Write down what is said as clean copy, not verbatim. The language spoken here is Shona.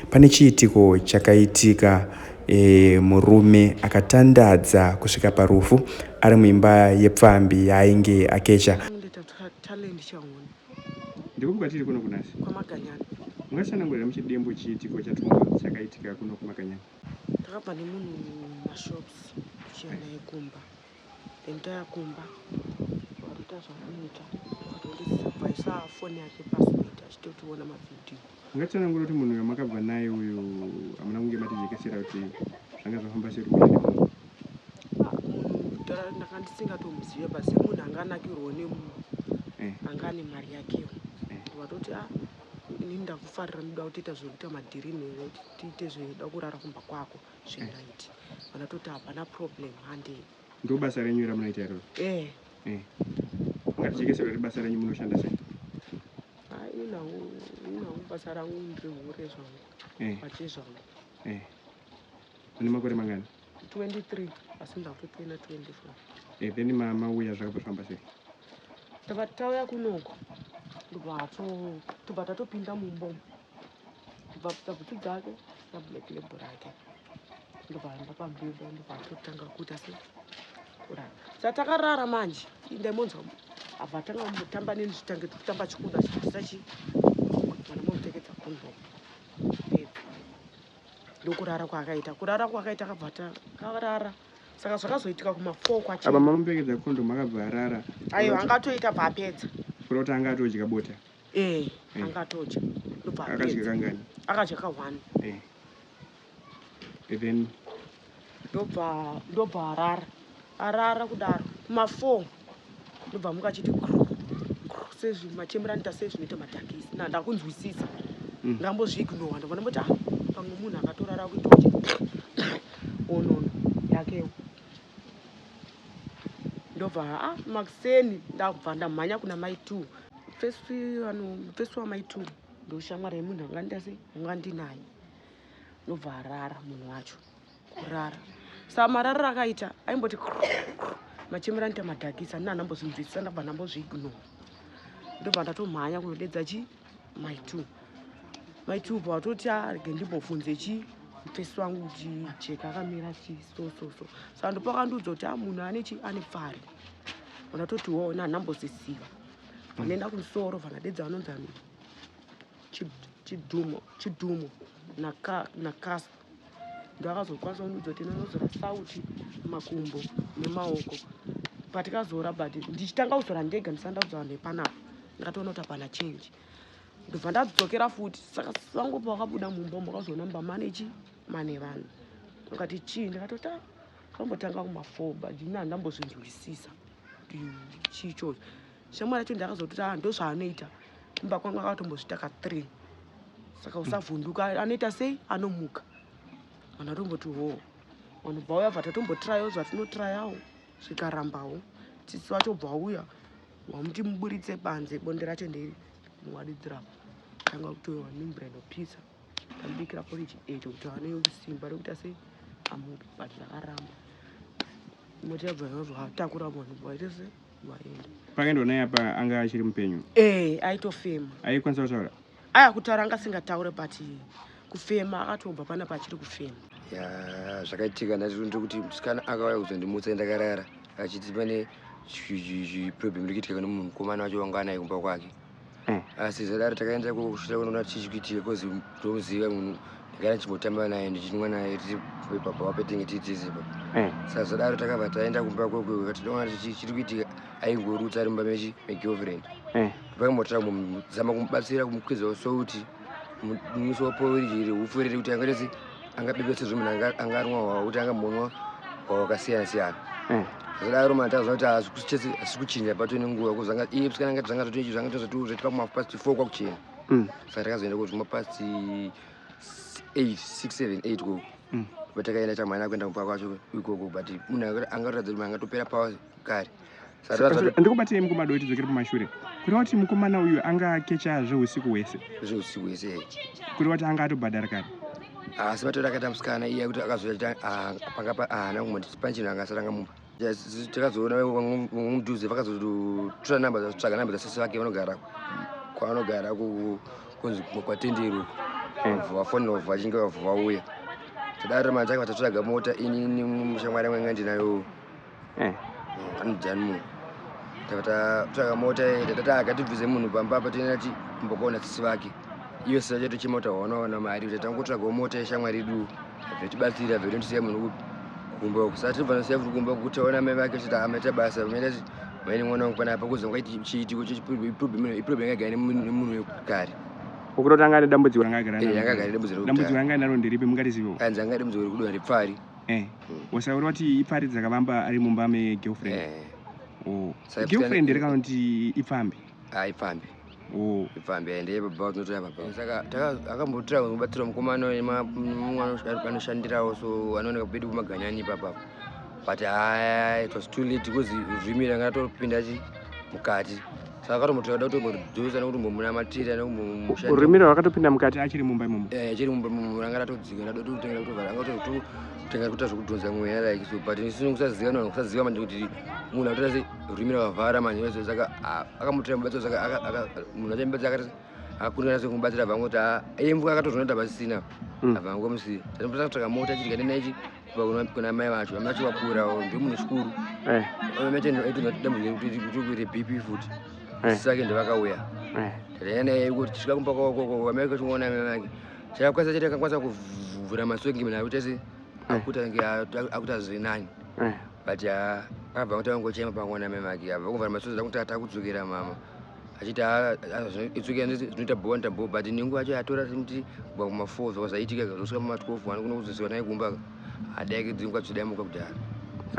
Pane chiitiko chakaitika e, murume akatandadza kusvika parufu ari muimba yepfambi yaainge akecha. Ndiko kwatiri kuno kunasi kwaMaganyani. Ungatsanangurira muchidimbu chiitiko chatinonzi chakaitika kuno kuMaganyani? Takabva nemunhu mumashops tichienda naye kumba. Then taya kumba watoita zvaanoita watondisabvaisa foni yake password achitotiona mavhidhiyo. Ungatsanangura kuti munhu wamakabva naye uyu hamuna kunge matijekesera kuti zvanga zvafamba sei kuti muende nemunhu? Ah, munhu kudhara ndanga ndisingatomuzive but semunhu anga anakirwawo nemunhu Eh. anga ane mari yakewo Eh. watoti a inini ndakufarira ndoda kutoita zvekuita madhiri newe tiite zveda kurara kumba kwako zvenight vanatoti hapana problem handei. Ndo basa renyu ramunoita iroro? Eh. Eh. Ungatijekesera kuti basa renyu munoshanda sei? Ah, ini hangu basa rangu ndiri hure zvangu. Eh. Pache zvangu. Eh. Une makore mangani? 23 asi ndakutotoina 24. Eh, then mauya zvakabva zvafamba sei? Tobva tauya kunoko tobva tatopinda mumba umu. Ndobva bvisa bhutsu dzake nablack label rake. Ndobva aenda pambeda ndobva atotanga kuita se kurara. Saka takarara manje ndaimonzwa abva atanga kumbotamba neni zvitange kutamba chikuda chibvisa chi mwana momupfekedza condom. Pedza. Ndokurara kwaakaita. Kurara kwaakaita akabva akarara. Saka zvakazoitika kuma 4 kwacho. Apa mamupfekedza condom akabva arara. Aiwa angatoita bva apedza. Kureva kuti anga atodya bota. Eh, eh. anga atodya. Ndobva akadya kangani? Akadya ka one. Eh. And then ndobva ndobva arara. Arara kudaro kuma 4 ndobva amuka achiti kru kru sezvi machembera anoita sezvinoita madhakisi. Na ndakunzwisisa. Ndambozviignore ndobva ndamboti ah pamwe munhu akatorara kuitochi onono yakewo. Ndobva ah makuseni ndabva ndamhanya kuna mai 2. First vanhu first wamai 2 ndoshamwari yemunhu anga ndase anga ndinaye. Ndobva arara munhu wacho. Kurara. Saka marariro akaita aimboti machemera anoita madhakisi andina ndambozvinzwisisa ndabva ndambozviignore. Ndobva ndatomhanya kunodedza chi mai 2. Mai 2 bva vatoti ah rege ndimbobvunze chi mufesi wangu kuti Jeka akamira chi so so so. Saka ndopakandiudza kuti ah munhu ane chi ane pfari. Ndatoti wo na ndambozviziva. Vanoenda kumusoro vanadedza vanonzi ani Chidhumo Chidhumo naKaspa. Ndakazokwanisa kundiudza kuti ndinozora sauti makumbo nemaoko. Patikazora but ndichitanga kuzora ndega ndisati ndaudza vanhu vepanapa ndakatoona kuti hapana change. Ndobva ndadzokera futi saka sango pawakabuda mumba umu wakazoona mumba mane chi mane vanhu. Vakati chii ndikatoti ah zvambotanga kuma 4 but ini handambozvinzwisisa kuti chii ichocho. Shamwari yacho ndakazototi ah ndozvaanoita kumba kwangu akatombozviita ka 3 saka usavhunduka anoita sei anomuka. Vanhu vatomboti hoo vanhu bva uya bva tatombotrayawo zvatinotrayawo zvikarambawo. Tsitsi wacho bva uya wamuti muburitse panze bonde racho nderi muwaridzira tanga kutoiwa nemvura inopisa tamubikira porridge echo kuti ane simba rekuita sei amuke but zvakaramba. Moti yabva yabva atakura vanhu vaite sei vaenda. Pakaendwa naye apa anga achiri mupenyu? Eh, aitofema. Aikwanisa kutaura? Aya kutaura anga asingataure but kufema akatobva panapa achiri kufema. Ya zvakaitika ndati kuti musikana akauya kuzondimutsa ndakarara achiti pane problem iri kuitika kune munhu mukomana wacho wanga anaye kumba kwake. Asi zvadaro takaenda kusvika kunoona chii chikuitika cause ndomuziva munhu ndakanga ndichimbotamba naye ndichinwa naye tiri pabva wapetinge tiri tese pa. Saka zvadaro takabva taenda kumba kwekwe tinoona chii chiri kuitika aingorutsa ari mumba mechi megirlfriend. Pakambotora kuzama kumubatsira kumukwidzawo sauti musi waporiji iri hupfu riri kuti angaite sei angabebetse zvemunhu anganwa hwawa kuti angambonwa hwawa wakasiyana siyana. Zvadaro manje takaziva kuti hazvisi kuchinja pato nenguva because anga iye musikana angati zvanga zvatoichi zvanga zvatoitika kuma past 4 kwakuchena. Saka takazoenda kuzvuma past 8 6 7 8 ikoko. But takaenda tamhanya kuenda kumba kwacho ikoko but munhu angatoratidza kuti angatopera power kare. Ndikubatei mukoma Doi tidzokere kumashure. Kureva kuti mukomana uyu anga akecha zveusiku hwese? Zveusiku hwese. Kureva kuti anga atobhadhara kare? Asi matora akaita musikana iye kuti akazoita panga haana kumbondi pane chinhu anga asati angamupa. Takazoona vamwe mudhuze vakazotora namba tsvaga namba dzasisi vake vanogara kwavanogara kunzi kwaTendero. Vafonera vabva vachinge vabva vauya. Tadaro manje takabva tatsvaga mota ini nemushamwari yangu yanga ndinayo. Anodhani munhu. Takabva tatsvaga mota tatati akatibvise munhu pamba apa toenda ti kumbokaona sisi vake. Iyo sisi vacho tochema kuti hawana mari kuti tangotsvagawo mota yeshamwari yedu abve tibatsira abve tondisiya munhu kupi kumba uku. Saka tibva nosiya futi kumba uku taona mai vake chiti amaita basa maita maine mwana wangu panapa kuzonga chiitiko iproblem yanga igara nemunhu wekare. Ukutoti anga ane dambudziko ranga agara naro. Yanga agara dambudziko. Dambudziko ranga naro nderipi, mungatizivewo? Anzi anga dambudziko rekudonha repfari. Usauri wati ipfari dzakavamba ari mumba megirlfriend? Eh. Oh. Saka Girlfriend here kana kuti ipfambi? Ah, ipfambi. Oh. Ipfambi ende baba tinotoya baba. Saka akambotora kubatsira mukomana mumwe anoshandirawo so anooneka pedu kumaganyani ipapa, but haya, it was too late because rurimi ranga ratopinda chi mukati, saka akatombotora kuda kutombodzosa nekutombomunamatira. Rurimi rwakatopinda mukati achiri mumba imomo? Achiri mumba imomo, ranga ratodzika radototengera kutovhara, anga totenga kuita zvekudhonza mweya like so, but isino kusaziva no kusaziva manje kuti munhu atoita se rurimi rakavhara manje so. Saka akambotora mubatsiro, saka munhu achamubatsira akati akakundikana sekumubatsira, abva angoti iye mvuka akatozviona kuti hapasisina. Abva angomusiya. Tatombotanga kutsvaka mota chidya nenaichi kubva kuna mai vacho. Mai vacho vakurawo, ndiyo munhu chikuru. Dambudziko reBP futi. Sisi vake ndovakauya. Tataenda naye kuti tisvika kumba kwavo, amai vachiona mai vake chakakwanisa chete akakwanisa kuvhura masoki munhu akuita se akuita kunge akuita zviri nani. But akabva kuti angochema pangoona mai vake, abva kuvhura masoki kuti takudzokera mama, achiti itsokera zvinoita bho noita bho, but nenguva yacho yatora timuti kubva kuma4 zvaka zvaitika zvosvika kuma12 wani kuno kuzosiwa naye kumba hadai dzinguva dzidamuka kudhara.